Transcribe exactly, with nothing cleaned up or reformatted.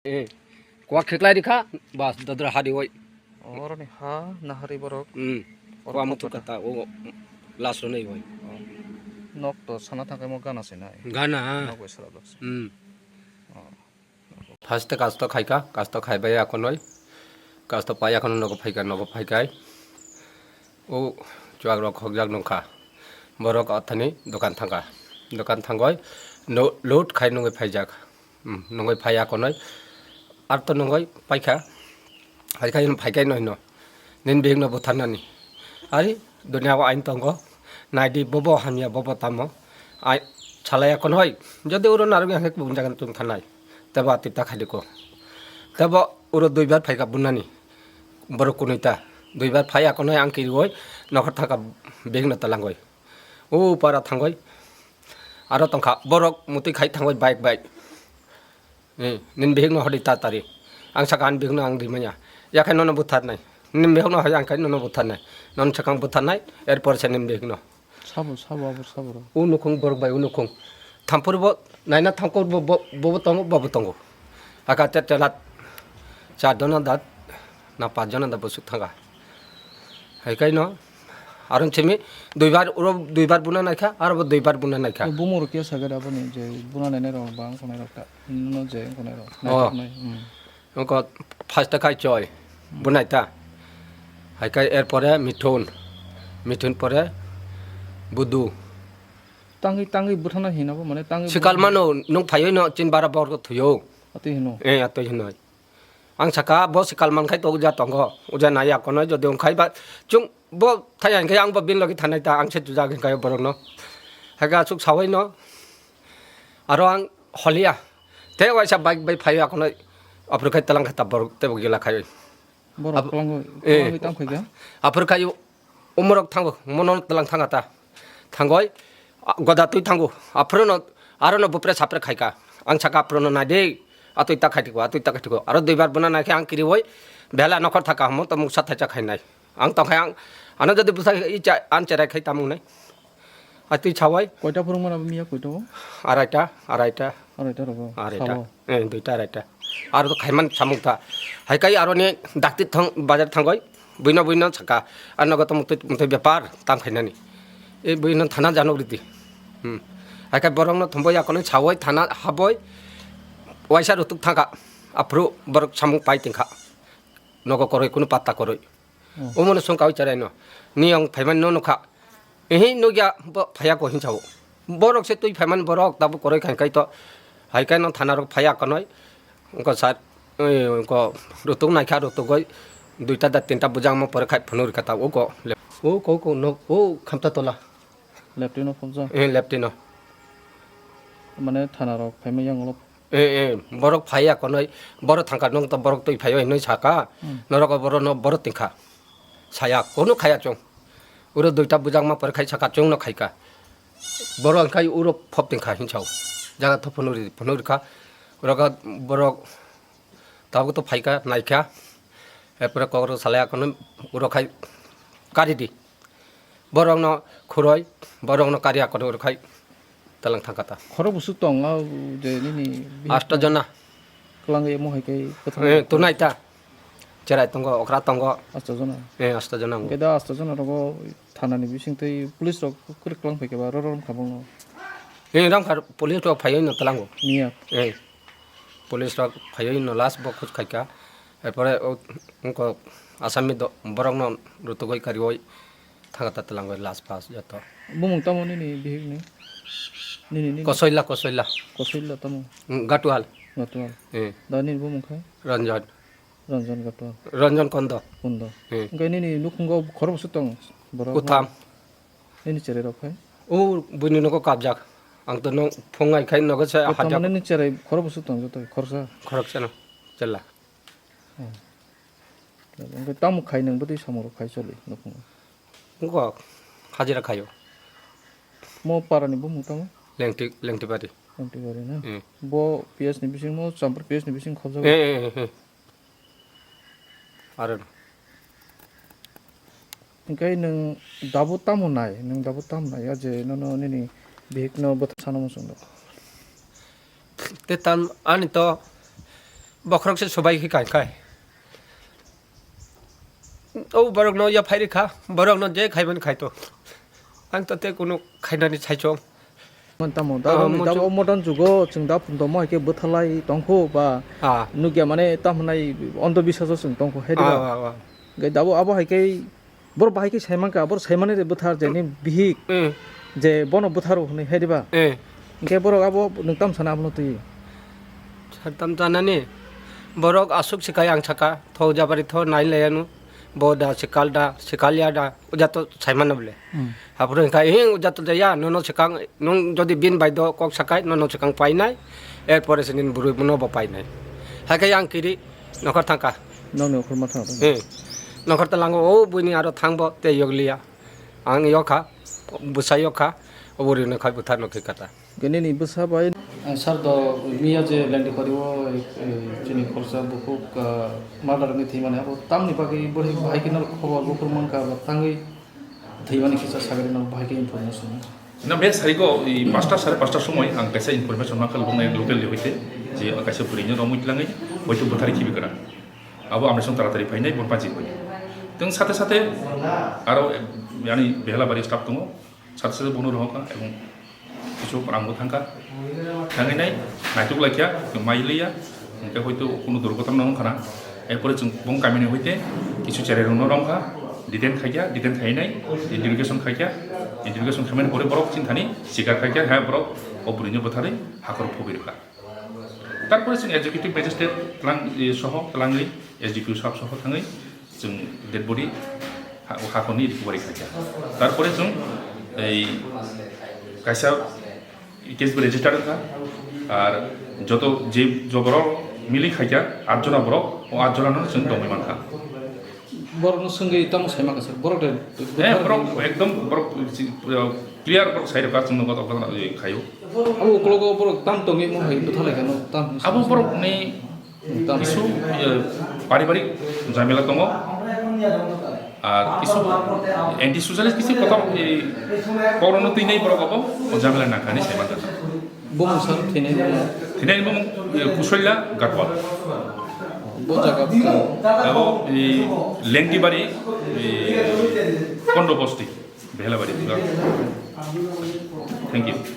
Eh, kuak kheklai rikha, bas, dadra hari oi. Oroni ha nahari borok. Hmm. Oro kuak mutu kota. Kata, o, last ro nei oi. Oh. Nok to sana thangkai mo gana se nai. Gana, ha. Nok bai sara lok se. Hmm. Oh. First kasto khaika, kasto khaibai akonoi. Kasto pai akono nogo phaika, nogo phaikai. O chuak rok khokjak nungkha. Borok athani dokan thangkha. Dokan thangoi no-, load khai nungwi phaijak. Hmm, nungwi phai akonoi. Ar to nungwi paikha. Hai khai phaikai no hino. Nini bihikno butharnani. Ari, duniya o ain tongo. Naidi bobo hamya, bobo tamo. Ai, salai akonoi. Jodi uro narwk yang hek bung jagan tung thanai. Tebo atwi ta khaidi ko. Tebo uro duibar phaika bunani. Borok kunui ta. Duibar phai akonoi ang kirioi. Nokhor thaka bihikno talangoi. O para thangoi. Aro tongkha. Borok mutwi khai thangoi bike, bike. Eh, nini bihikno hodi ta tari. Ang saka ani bihikno ang rimanya. Yakhai nono butharnai. Nini bihikno hai ang khai nono butharnai. Nono sakang butharnai, erpor se nini bihikno. Sabo, sabo, abor, sabo ro. O nukhung borok bai, o nukhung. Thampur bo, naina thampur bo, bo, bo, bo tongo, bo, bo tongo. Aka te telat. Char jona da, na panch jona da bosuk thanga. Hai kai no, aron simi duibar, uro duibar buna naikha, aro bo duibar buna naikha. Bumung rok kisa gada boni je buna nainai rok ba wngkha nai rok ta. No je wngkha nai rok. Oh. Naithok nai. Hmm. Wngkha first ta khai choi, bunai ta. Hai kai er pore Mithun, Mithun pore Budu. Tangwi, tangwi bwthana hino bo, mane tangwi sikal bwthana mano, nung phaiwi no chin bara bor ko thuyo. Atwi hino. Eh, atwi hino. Ang saka bo sikal man khai to uja tongo. Uja nai akono jodi wng khai ba chung bo thai ang khai ang bo bin logi thanai ta ang se juja khai borok no. Hai ka suk sawai no. Aro ang holia. Te waisa bike bai phai akono. Aphuru khai talang kha ta borok te bo gila khai. Borok Ap-, kwlangwi, eh. Kwlangwi tang khaikha? Aphuru khai umorok thango, mono tlang thanga ta. Thangoi, a, goda twi thango. Aphuru no, aro no bupre sapre khaika. Ang saka aphuru no nai de, atwi ta khaitiko, atwi ta khaitiko. Aro duibar buna naikhe ang kiriwoi, bela nokhor thaka hamo to muksa thaisa khainai. Ang tongkhai ang, ano jodi bwsa i cha, an cherai khai tamung nai. Atwi sawai. Koita phwrwngmano miya koita o? Araita, araita. Araita rogo. Araita. Sabo. Eh, duita araita. Aro to khaiman samung ta. Hai kai aroni dakti thang, bazar thangoi. Buino buino saka. Ano goto mutui, mutui bepar tam khainani. E buino thana janok riti. Hmm. Hai kai borokno thumbo yakono sawoi thana haboi. Waisa rutuk thangka. Aphuru borok samung pai tingkha. Nogo koroi kunu patta koroi. Hmm. Omono songka oi cherai no. Niyong phaimani no nukha. Ehe nukya bo phaya ko hinsa o. Borok se twi phaimani borok tabuk koroi khan kai to. Hai kai no thana rok phaya kanoi. Ko sar, eh, ko rutuk naikha rutuk goi. Duita da tinta bujang mo pore khai phunuk rikha ta o ko. O ko ko no o khamta tola. Leptino phobja? Eh, leptino. Mane thana rok phaima yang ulo. Eh, eh, borok phaiya konoi, borok thangka nung to borok twi phaio hinwi saka, hmm, norok o borok no borok tingkha. Saya, kono khaya chwng. Uro duita bujak ma pore khai saka chwng no khaika. Borok khai uro phop tingkha hinsao. Jaga to phunuri, phunuri kha. Uro ka borok tabuk to phaika, naikha. Erpore kokro salai akono uro khai kari di. Borokno khuroi, borokno kari akono uro khai talang thangkata. Khorok busu tong, ah, je nini bihik Asto jona. Kwlangwi omo hai khe kwthang. Eh, tunai ta. Cherai tongo, okra tongo. Asto jona. Eh, asto jona. Hwnkhe da asto jona rogo thanani bising twi police rok kwrwi kwlang phaikhe ba ro ro romkha bongno. Eh, romkha police rok phaiwi no talango. Miya. Eh. Police rok phaiwi no last bo khoj khaika. Erpore o, wngkok asami do-, borokno rutugwi kariwi thangkata twlangwi last pass joto. Bumung tamo nini bihikni? Nini, nini? Kosoila, Kosoila. Kosoila tamo? Mm, Gatual. Gatual. Eh. Da nini bumung khai? Ranjan. Ranjan Gatual. Ranjan Kondo. Kondo. Eh. Hwnkhe nini nukhungo khoroksa tong borok? Kutham. Nini cherai rok khai? O buini nogo kabjak. Ang to no phungai khai nogo se hajak. Tamani nini cherai khoroksa tong joto khoroksa? Khoroksa no. Chela. Hmm. Hwnkhe tamo khai nwng bwtwi samung rok khai choli nukhungo? Wngkha hajira khaio. Mo parani bumung tamo? Lengti, Lengtibari. Lengtibari na? Hmm. Bo P S ni bising mo, Champur P S ni bising khobjago? Eh, eh, eh, eh. Aro. Hwnkhe nwng dabu tamo nai, nwng dabu tamo nai, ya je nono nini bihikno bwtha sana muchung do? Te tam ani to Bokhorok se subai khe kai kai. O borok no ya phai rikha, borok no je khai mani khai to. Ang to te kunu khainani saichung. Man tamo, da Ah, bo ni, da muchung- bo modern jugo chwng da phun tongmo hai khe bwthalai tongkho ba Ah. nukya mane tamo nai ondo biswaso chwng tongkho hai Ah, diba. ah, ah. Gai da bo abo hai khe Borok bahai khe sai mankha, borok sai mani de bwthar je ni bihik Hmm. je bono bwtharo hwnwi hai diba? Eh. Hinkhe borok abo nwng tam sana abono twi? Sar tam sanani? Borok aswk swkai ang saka, tho jabari tho nai laianu, bo da swkal da, swkal ya da, uja to sai mano bole. Hmm. Aphuru hinkha, "Hing, uja to jaya, nono swkang, nwng jodi bin bai do kok sakai, nono swkang painai, er pore se nini bwrwi bono bo painai." Hai khe ang kiri, Nokhor thangkha. Nokni okhorma thang. Hmm. Nokhor talango o buini aro thangbo tei yokliya. Ang yokha, bwsa yokha, obo rino khai bwtharno khe kata. Gini ni bwsa bai. Eh, sir do miya je lengdi khori o, eh, chini khorsa bukhuk, ah, murder ni thwi mane abo tamni bagwi bwrwi bahai khe no khobor bukhuk mankha abo tangwi Thwimani kisa sagari no bahai khe information. Na, bek sarigo, i pasta, sare pasta somoi ang kaisa information mankha local ni hoite je kaisa bwrwi no romwi tlangwi hoito bwthari khibi kwrang. Abo amrasong taratari phainai, bon panchi bai. Teng sate sate aro, eh, yani Behelabari staff tongo, sate sate bono rohorkha ebong Kisu rang bo thangkha. Thangwi nai, naituk laikha, mai liya, hingke hoito kunu durghotona wngkha na. Erpore chwng bong kamini hoite kisu cherai rokno romkha, detain khaikha, detain khainai, interrogation khaikha, interrogation khaimani pore borok chini thani sikar khaikha, ha borok o bwrwino bwtharwi hakhoro phobirwkha. Tarpore chwng executive magistrate tlang, eh, soho tlangwi S D P O sahab soho thangwi chwng dead body ha-, hakhorni recovery khaikha. Tarpore chwng ei kaisa case bo register wngkha. Ar joto je joborok mili khaikha, at jona borok, o at jona no chwng tongwi mankha. Borokno swngwi tamo sai mankha sir, borok de Eh, borok ekdom borok clear borok sai rwkha chwngno kotor kotor khaio. Abo uklogo borok tam tongwi mo hai bwtha laikha no tam. Abo borok ni Tam. Kisu, eh, paribarik jamela tongo. Ar kisu anti socialist kisu kotor, eh, korono twi nai borok abo, o jamela nangkha ni sai mankha. Bumung sir thinai bumung. Thinai bumung, eh, Kusoila Gatwal. Bo jaga bwkha. Abo, eh, Lengtibari, eh, Kondo Bosti, Behelabari. Thank you.